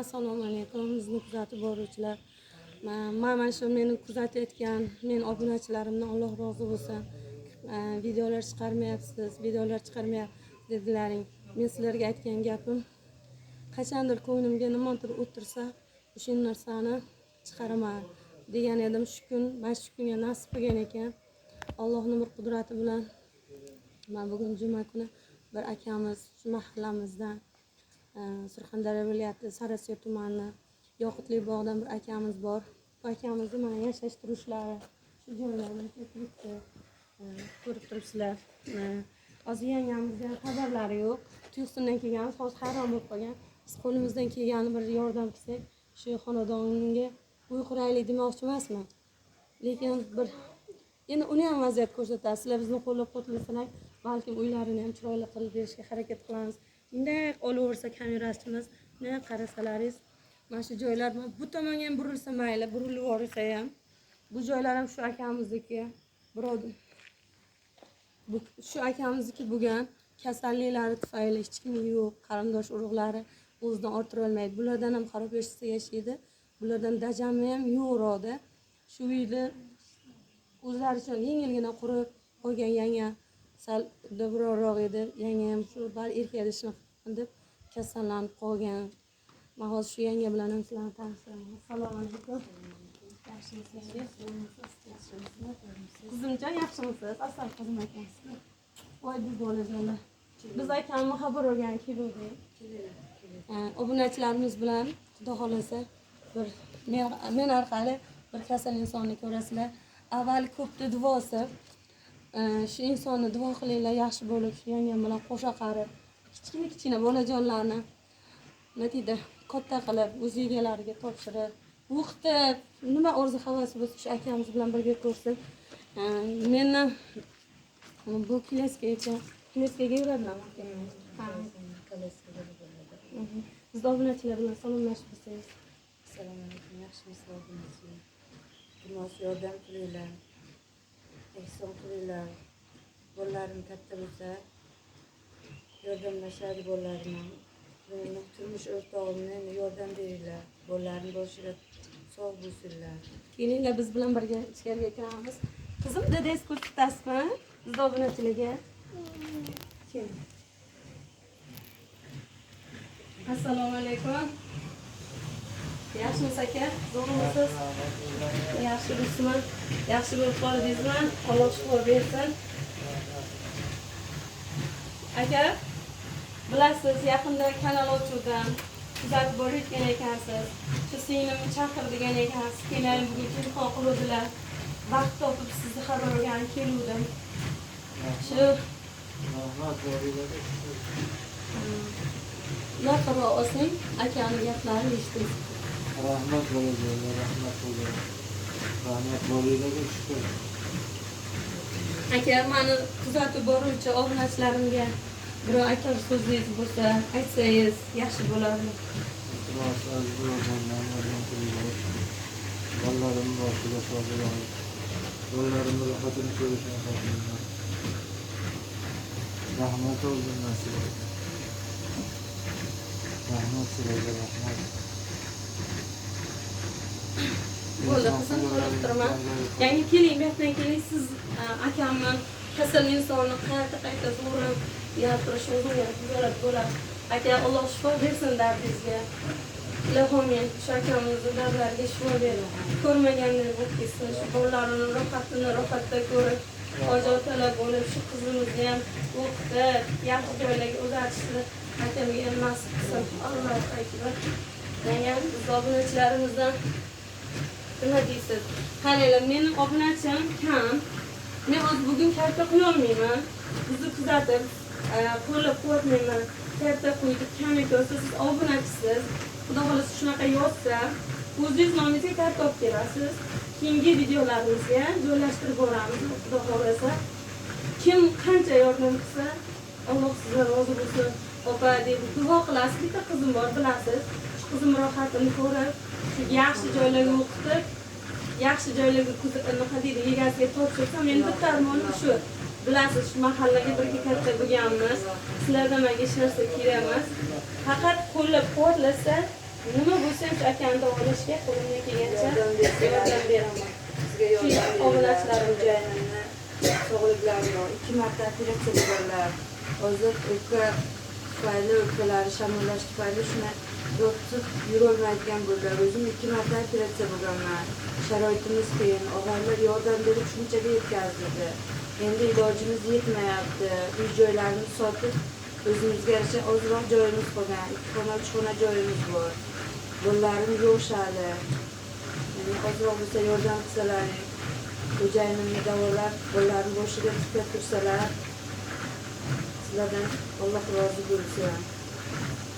Assalomu alaykum, bizni kuzatib boruvchilar. Mana shu meni kuzatayotgan men obunachilarimdan Alloh rozi bo'lsin. Videolar chiqarmayapsiz, videolar chiqarmayapsiz dedilaring. Men sizlarga aytgan gapim, qachondir ko'nglimga nimadir o'tirsa, o'sha narsani chiqaraman degan edim. Shu kun, mana shu kunga nasib qilgan ekan. Allohning bir qudrati bilan man bugun juma kuni bir akamiz shu mahallamizdan, Surxondaryo viloyati Sariosiyo tumani Yoqutli bog'dan bir akamiz bor. Bu akamizni mana yashash turishlari shu joylarda turibdi. Ko'rib turibsizlar. Hozir yangamizni ham xabarlari yo'q. Tuyuqsindan kelganmiz, hozir hayron bo'lib qolgan. Biz qo'limizdan kelgani bir yordam qilsak, shu xonadonga uy quraylik demoqchi emasman. Lekin bir endi uni ham vaziyat ko'rsatadi. Sizlar bizni qo'llab-quvvatlasalar, balkim uylarini ham chiroyli qilib berishga harakat qilamiz. Bunday olaversa kamerachimiz, bunday qarasalaringiz, mana shu joylar bu tomonga ham burilsa mayli, burilib yuborsa ham. Bu joylar ham shu akamizniki. Birov bu shu akamizniki bo'lgan, kasalliklari tufayli hech kimi yo'q, qarindosh urug'lari o'zidan orttira olmaydi. Bulardan ham xarob yashasa yashaydi. Bulardan dajami ham yo'qroqda. Shu uyni o'zlari uchun yengilgina qurib olgan yanga sal dobroqroq edi. Yanga ham shu bari erkaklar shunaqa deb kasallanib qolgan. Man hozir shu yanga bilan ham sizlarni tanishtiraman. Assalomu alaykum. Yaxshimisiz yanga? Qizimjon, yaxshimisiz? Asal qizim ekansiz. Voy, biz bolajonlar. Biz akamni xabar olgan keluvdik. Obunachilarimiz bilan Xudo xohlasa bir men orqali bir kasal insonni ko'rasizlar. Avval ko'pda duosi. Shu insonni duo qilinglar, yaxshi bo'lib, shu yangam bilan qo'sha qarib, kichkina kichkina bolajonlarni nima deydi, katta qilib, o'z egalariga topshirib, o'qitib, nima orzu havasi bo'lsa shu akamiz bilan birga ko'rsin. Meni bu Kileska ekan. Kileskaga yuradilar. Ha. Bizni obunachilar bilan salomlashib bo'lsangiz. Assalomu alaykum, yaxshimisizlar, obunachilar? Iltimos, yordam qilinglar, ehson qilinglar. Bolalarim katta bo'lsa, yordamlashadi bolalarim ham. Meni turmush o'rtog'imni endi yordam beringlar. Bolalarim boshiga sog' bo'lsinlar. Kelinglar, biz bilan birga ichkariga kiramiz. Qizim, dadangiz ko'rsatasizmi? Bizni obunachilarga. Keling. Assalomu alaykum. Yaxshimisiz aka? Zo'rmisiz? Yaxshimisizmi? Yaxshi bo'lib qoldingizmi? Alloh shifo bersin. Aka, bilasiz, yaqinda kanal ochuvdim. Kuzatib borayotgan ekansiz. Shu singlimni chaqir degan ekansiz. Kelaylik, bugun telefon qiluvdilar. Vaqt topib sizni xabar olgani keluvdim. Shu Rahmat, boringlarga shukur. Yaqinroq olsang, akani gaplarini eshitasiz. Rahmat bolajonlar, rahmat bo'lgan. Rahmat, boringlarga shukur. Aka, mani kuzatib boruvchi obunachilarimga biror aytar so'zingiz bo'lsa, aytsangiz yaxshi bo'lardi. Iltimos, aziz birodarlar, yordam qilinglar. Bolalarimni boshiga sog' bo'ladi. Bolalarimni rohatini ko'rishni xohlayman. Rahmat oldindan sizlarga. Rahmat sizlarga, rahmat. Bo'ldi, qizim, ko'rib turaman. Yangi keling, bu yoqdan keling. Siz akamni kasal insonni qayta qayta zo'rib gapirish o'zimga xijolat bo'ladi. Aka, Alloh shifo bersin dardingizga. Ilohim, shu akamizni dardlariga shifo ber. Ko'rmaganday bo'lib ketsin, shu bolalarini rohatini rohatda ko'rib, hojat talab bo'lib, shu qizimizni ham o'qitib, yaxshi joylarga uzatishni akamga ham nasib qilsin. Allohu akbar. Yangam, biz obunachilarimizdan nima deysiz? Qaranglar, meni obunachim kam. Men hozir bugun karta qo'yolmayman. Bizni kuzatib, qo'llab-quvvatlayman. Karta qo'ydik, kam ekansiz, siz obunachisiz. Xudo xohlasa shunaqa yozsa, o'zingiz nomingizga karta olib kelasiz. Keyingi videolarimizga joylashtirib boramiz, Xudo xohlasa. Kim qancha yordam qilsa, Alloh sizdan rozi bo'lsin. Opa deb duo qilasiz. Bitta qizim bor, bilasiz. Shu qizim rohatini ko'rib, shu yaxshi joylarga o'qitib, yaxshi joylarga nima deydi, egasiga topshirsa, meni bitta armonim shu. Bilasiz, shu mahallaga birga katta bo'lganmiz. Sizlardan menga hech narsa kerak emas. Faqat qo'llab-quvvatlasa, Nima bo'lsa ham shu akani davolashga qo'limdan kelgancha yordam beraman. Sizga yordam Obunachilarim. Xo'jayinimni sog'liklari yo'q. 2 marta operatsiya bo'lganlar. Hozir o'pka tufayli, o'pkalari shamollash tufayli shuni yotib yurolmaydigan bo'ldilar. O'zim 2 marta operatsiya bo'lganman. Sharoitimiz qiyin. Og'aylar yordam berib shunchaga yetkazdi. Endi ilojimiz yetmayapti. Uy joylarimizni sotib o'zimizga yarasha ozroq joyimiz qolgan. 2 xona, 3 xona joyimiz bor. Bolalarim yosh hali. Endi ozroq bo'lsa yordam qilsalaring, xo'jayinimni davolab, bolalarim boshiga tikka tursalar, sizlardan Alloh rozi bo'lsin.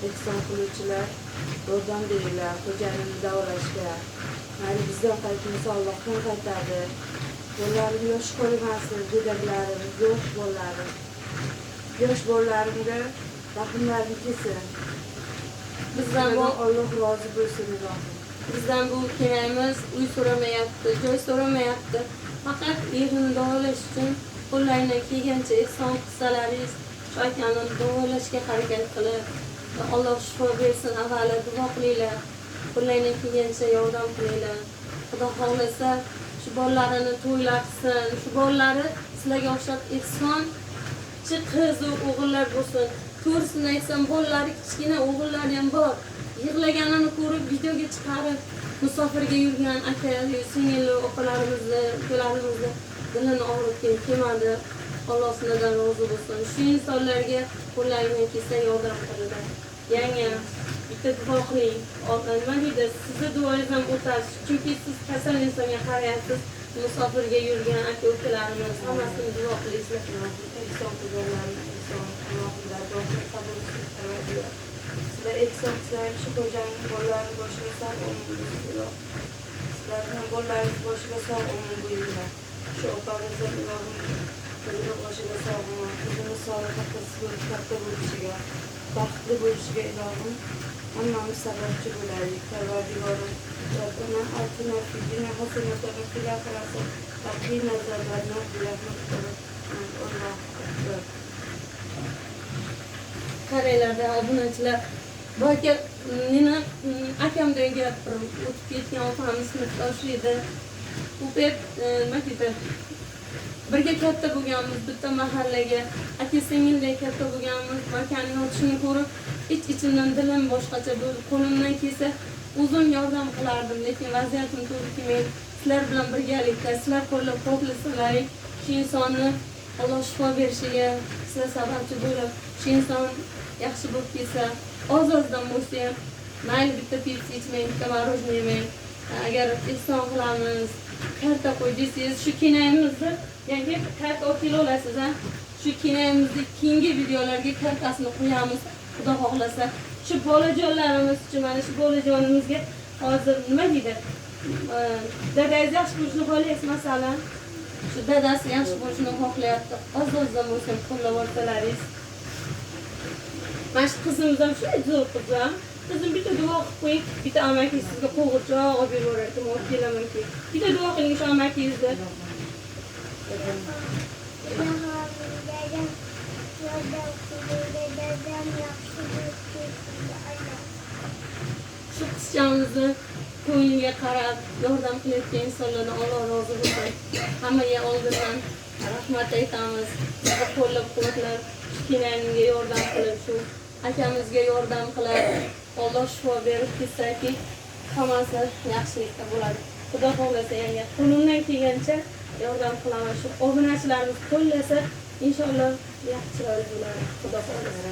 Ehson qiluvchilar yordam beringlar xo'jayinimni davolashga. Mayli bizdan qaytmasa Allohdan qaytadi. Bolalarim yosh qolmasin, go'daklarim, yosh bolalarim. Yosh bolalarimga rahmlarim kelsin. Bizdan bu Alloh rozi bo'lsin ilohim. Bizdan bu kenayimiz uy so'ramayapti, joy so'ramayapti. Faqat erini davolash uchun qo'llaringdan kelgancha ehson qilsalaringiz, shu akani davolashga harakat qilib, Alloh shifo bersin, avvalo duo qilinglar. Qo'llaringdan kelgancha yordam qilinglar. Xudo xohlasa shu bolalarini to'ylatsin, shu bolalari sizlarga o'xshab ehsonchi qiz va o'g'illar bo'lsin. To'g'risini aytsam, bolalari kichkina o'g'illari ham bor. Yig'laganini ko'rib videoga chiqarib musofirga yurgan aka, singil, opalarimizni, ukalarimizni dilini og'ritgan kelmadi. Alloh sizlardan rozi bo'lsin. Shu insonlarga qo'llaringdan kelsa yordam qilinglar. Yanga bitta duo qiling. Nima deydi? Sizni duoingiz ham o'tadi. Chunki siz kasal insonga qarayapsiz. Musofirga yurgan aka ukalarimiz hammasini duo qilaysizlar. Ehson qilganlarni ehson Allohim dargohida qabul qilsin, Parvardigor. Sizlar ehson qilsangiz shu xo'janing bolalarini boshiga sog' umr buyursin. Sizlarni ham bolalaringiz boshiga sog' umr buyursin. Shu opamizni ilohim qizini boshiga sog' umr, qizini soliha qiz bo'lib katta bo'lishiga, baxtli bo'lishiga ilohim hammamiz sababchi bo'laylik. Parvardigorim, Rabbana atina fid dunya hasanatan va fil oxirati va qina azabannar bi rahmatika. Allohu akbar. Qaranglarda obunachilar, bu aka meni akamdan gapirib o'tib ketgan opamiz sinfdosh edi. U payt nima deydi, birga katta bo'lganmiz, bitta mahallaga aka singildek katta bo'lganmiz. Akani yotishini ko'rib ich-ichimdan dilim boshqacha bo'ldi. Qo'limdan kelsa o'zim yordam qilardim, lekin vaziyatim to'g'ri kelmaydi. Sizlar bilan birgalikda, sizlar qo'llab-quvvatlasalaring, shu insonni Alloh shifo berishiga sizlar sababchi bo'lib, shu inson yaxshi bo'lib ketsa, oz-ozdan bo'lsa ham, mayli bitta pepsi ichmang, bitta мороженое yemang. Agar ehson qilamiz, karta qo'y desangiz, shu kenayimizni yangi karta olib kela olasiz, ha? Shu kenayimizni keyingi videolarga kartasini qo'yamiz, Xudo xohlasa. Shu bolajonlarimiz uchun, mana shu bolajonimizga hozir nima deydi? Dadangiz yaxshi bo'lishini xohlaysiz masalan. Shu dadasi yaxshi bo'lishini xohlayapti. Oz-ozdan bo'lsa ham qo'llab olsalaringiz. Mana shu qizimiz ham shunday zo'r qiz, ha? Qizim bitta duo qilib qo'ying, bitta amakingiz sizga qo'g'irchoq olib beraveradi, men olib kelaman keyin. Bitta duo qiling shu amakingizni. Dadam yordam qildi, dadam yaxshi bo'lib ketdi. Shu qizchamizni ko'ngliga qarab yordam qilayotgan insonlardan Alloh rozi bo'lsin. Hammaga oldindan rahmat aytamiz. Bizni qo'llab-quvvatlab, shu kenayimga yordam qilib, shu akamizga yordam qilib, Alloh shifo berib ketsaki, hammasi yaxshilikda bo'ladi. Xudo xohlasa yanga qo'limdan kelgancha yordam qilaman. Shu obunachilarimiz qo'llasa, inshaalloh yaxshi chiroyli bo'ladi. Xudo xohlasa.